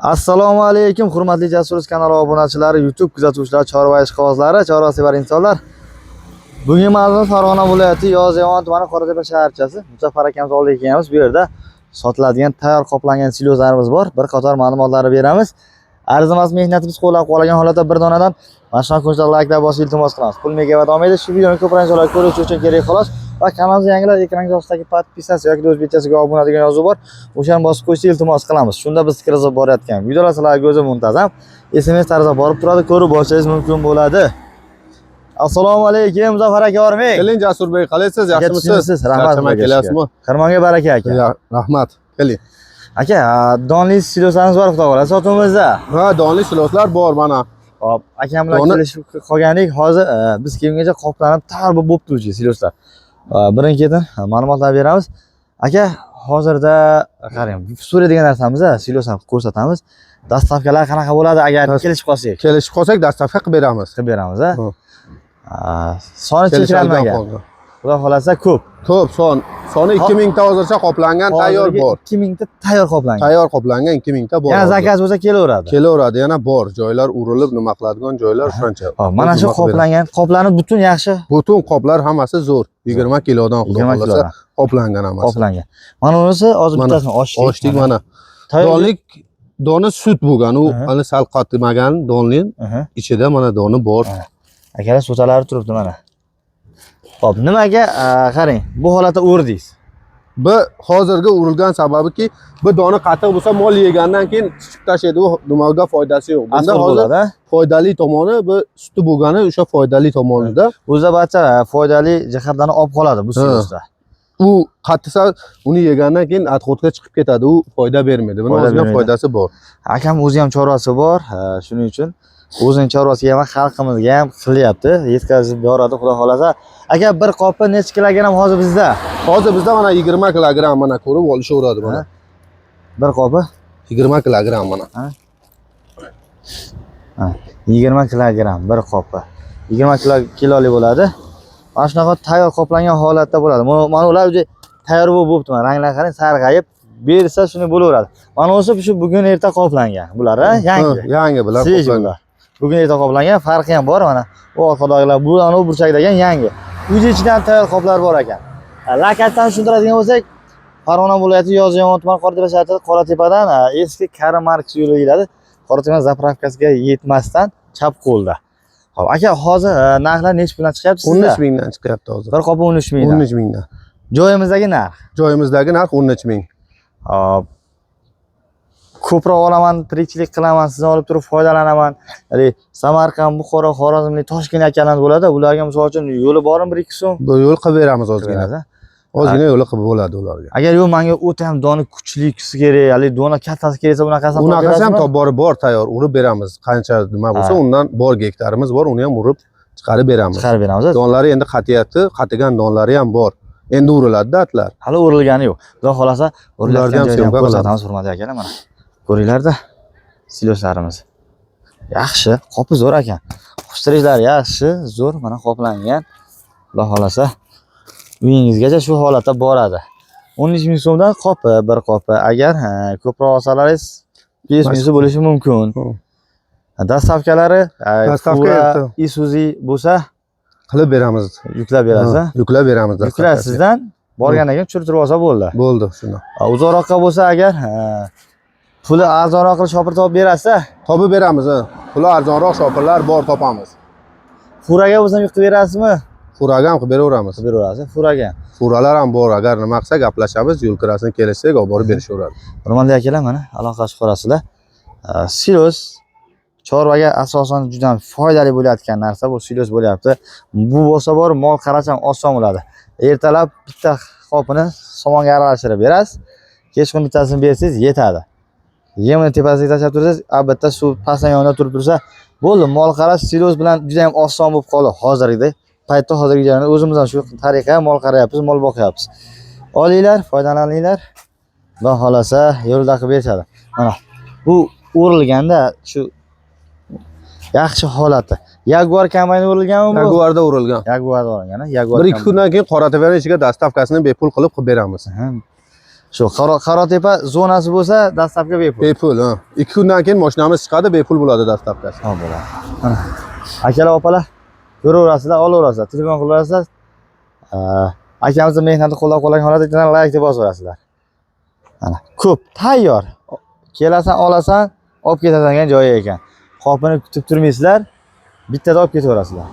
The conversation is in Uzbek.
Assalomu alaykum, hurmatli Jasur kanali obunachilari, YouTube kuzatuvchilari, chorva ishqibozlari, chorvasevar insonlar. Bugun mavzu Farg'ona viloyati Yozyovon tumani Qoratepa shaharchasi. Muzaffar akamiz oldiga kelganmiz. Bu yerda sotiladigan tayyor qoplangan siloslarimiz bor. Bir qator ma'lumotlarni beramiz. Arzimas mehnatimiz qo'llab quvvatlagan holatda bir donadan mana shunaqa ko'rsatib layklar bosib iltimos qilamiz. Pul megabayt olmaydi. Shu videoni ko'proq insonlar ko'rishi uchun kerak, xolos. Va kanalimizga yangilar ekranga ostidagi подписаться yoki o'zbekchasiga obuna degan yozuv bor. O'shani bosib qo'yishni iltimos qilamiz. Shunda biz kirgizib borayotgan videolar sizlarga o'zi muntazam SMS tarzida borib turadi, ko'rib borishingiz mumkin bo'ladi. Assalomu alaykum, Muzaffar aka, bormang. Keling, Jasurbek, qalaysiz? Yaxshimisiz? Tushunsiz, rahmat. Charchamay Xudoga kelasizmi? Shukur. Xirmonga baraka, aka. Ya, rahmat. Keling. Aka, donli siloslarimiz bor, xudo xohlasa, sotuvimizda. Ha, donli siloslar bor mana. Hop, akam bilan kelishib qolgandik. Hozir biz kelgungacha qoplanib tayyor bo'lib bo'pti уже siloslar. Birin-ketin ma'lumotlar beramiz. Aka, hozirda qarang, so'raydigan narsamiz, silos ham ko'rsatamiz. Доставка lar qanaqa bo'ladi agar kelishib qolsak? Kelishib qolsak, доставка qilib beramiz. Qilib beramiz, a? Ha. Soni Kelishadigan cheklanmagan. holda. Xudo xolasa, ko'p. Ko'p son. Soni 2000 ta hozircha qoplangan, tayyor Hozirgi bor. 2000 ta tayyor qoplangan. Tayyor qoplangan 2000 ta bor Yana hozir. заказ bo'lsa kelaveradi. Kelaveradi, yana bor. Joylar urilib nima qiladigan joylar shuncha. Hop, mana shu Nima qilib beramiz. qoplangan, qoplanib butun yaxshi. Butun qoplar hammasi zo'r. 20 kilodan, xudo 20 xolasa, kilodan qoplangan hammasi. Qoplangan. Mana unisi hozir Mana, bittasini ochdik. Ochdik mana. Tayyor. Donlik doni sut bo'lgan, u hali sal qatimagan donning ichida mana doni bor. Akalar, so'talari turibdi mana. Xo'p, nimaga qarang, bu holatda o'rdingiz? Bu hozirgi urilgan sababiki, bu doni qatiq bo'lsa, mol yegandan keyin chiqib tashlaydi, u nimaga foydasi yo'q. Bunda Asl hozir bo'ladi. Foydali tomoni, bu suti bo'lgani o'sha foydali tomonida. O'zida barcha foydali jihatlarni olib qoladi bu silosda. U qatisa, uni yegandan keyin отход ga chiqib ketadi, u foyda bermaydi. Buni Foyda o'ziga bermaydi. Foydasi bor. Akam o'zi ham chorvasi bor, shuning uchun o'zining chorvasiga ham, xalqimizga ham qilyapti, yetkazib boradi, xudo xolasa. Aka, bir qopi necha kilogramm hozir bizda? Hozir bizda mana 20 kilogramm, mana ko'rib olishaveradi mana. Bir qopi 20 kilogramm mana. Ha, 20 kilogramm bir qopi. 20 kilo kiloli bo'ladi. Mana shunaqa tayyor qoplangan holatda bo'ladi. Mana ular уже tayyor bo'lib bo'pti. Mana ranglar qarang, sarg'ayib bersa shuni bo'laveradi. Mana o'zi shu bugun erta qoplangan. Bular ha, yangi. Ha, yangi bular Свежий qoplangan. Bular. Bugun erta qoplangan, farqi ham bor mana. U orqadagilar, bu ana u burchakdagi yangi. Uyni ichidan tayyor qoplar bor ekan. Lokatsiyani tushuntiradigan bo'lsak, Farg'ona viloyati Yozyovon tumani Qoratepa shahri Qoratepadan eski Karl Marks yo'li deyiladi. Qoratepa заправка siga yetmasdan chap qo'lda. Xo'p, aka, hozir narxlar nechi puldan chiqyapti sizda? 13 mingdan chiqyapti hozir. Bir qopi 13 mingdan. 13 mingdan. Joyimizdagi narx. Joyimizdagi narx 13 ming. Hop. Ko'proq olaman, tirikchilik qilaman, sizdan olib turib foydalanaman. Ya'ni Samarqand, Buxoro, Xorazmlik, Toshkent akalarimiz bo'ladi. Ularga misol uchun yo'li bormi 1-2 so'm? Bu yo'l qilib beramiz ozgina. Beradi. Ozgina yo'li qilib bo'ladi ularga. Agar yo'q, menga o'ta ham doni kuchlisi kerak, haligi dona kattasi kerak desa, bunaqasi ham topib Unaqasi ham berasizmi? top bor, bor, tayyor urib beramiz. Qancha nima bo'lsa, undan bor, gektarimiz bor, uni ham urib chiqarib beramiz. Chiqarib beramiz. Donlari endi qatiyati, qatigan donlari ham bor. Endi uriladi atlar. Hali urilgani yo'q. Xudo xolasa, Ularni urilayotgan ham joyini ham съёмка qilamiz. ko'rsatamiz, hurmatli akalar, mana. Ko'ringlarda siloslarimiz. Yaxshi, qopi zo'r ekan. Xushtrijlari yaxshi, zo'r, mana qoplangan. Xudo xolasa, uyingizgacha shu holatda boradi. 13 ming so'mdan qopi, bir qopi. Agar ko'proq olsalaringiz, 5 ming so'm bo'lishi mumkin. Доставка lari, Доставка Fura, erta. Isuzu bo'lsa Qilib beramiz. Yuklab berasiz, Ha, yuklab beramiz. Yuklar Доставка si. Sizdan borgandan keyin tushirib olsa bo'ldi. Bo'ldi shuni. Uzoqroqqa bo'lsa agar, puli arzonroq qilib shopir topib berasiz. Topib beramiz, ha. Puli arzonroq shopirlar bor, topamiz. Furaga bo'lsa ham qilib berasizmi? Furaga ham qilib beraveramiz. Qilib beraverasiz, furaga ham. Furalar ham bor, agar nima qilsa, gaplashamiz, yo'l kirasini kelishsak, olib borib berishaveradi. Hurmatli akalar, mana aloqa chiqarasizlar. Silos chorvaga asosan juda ham foydali bo'layotgan narsa bu silos bo'lyapti. Bu bo'lsa bor, mol qarash ham oson bo'ladi. Ertalab bitta qopini somonga aralashtirib berasiz. Kechqurun bittasini bersangiz yetadi. Yemini tepasiga tashlab tursangiz, albatta suv pastdan yonida turib tursa, bo'ldi. Mol qarash silos bilan juda ham oson bo'lib qoldi hozirgi paytda, hozirgi jarayonda o'zimiz ham shu tariqa mol qarayapmiz, mol boqyapmiz. Olinglar, foydalaninglar. Xudo xolasa, yo'lda qilib berishadi. Mana bu o'rilganda shu yaxshi holati. Jaguar kombayni urilganmi bu? Jaguarda urilgan. Jaguarda urilgan, ha? Jaguar. 1-2 kundan keyin Qoratepani ichiga доставка sini bepul qilib qilib beramiz. Aha. Shu Qoratepa zonasi bo'lsa, доставка bepul. Bepul, ha. 2 kundan keyin mashinamiz chiqadi, bepul bo'ladi доставка si. Tamam bo'ladi. Mana. Akalar, opalar, ko'raverasizlar, olaverasizlar, telefon qilaverasizlar. Akamizni mehnatini qo'llab-quvvatlagan holatda bittadan layk deb bosaverasizlar. Mana, ko'p tayyor. Kelasan, olasan, olib ketasan degan joyi ekan. Qopini kutib turmaysizlar, bittada olib ketaverasizlar.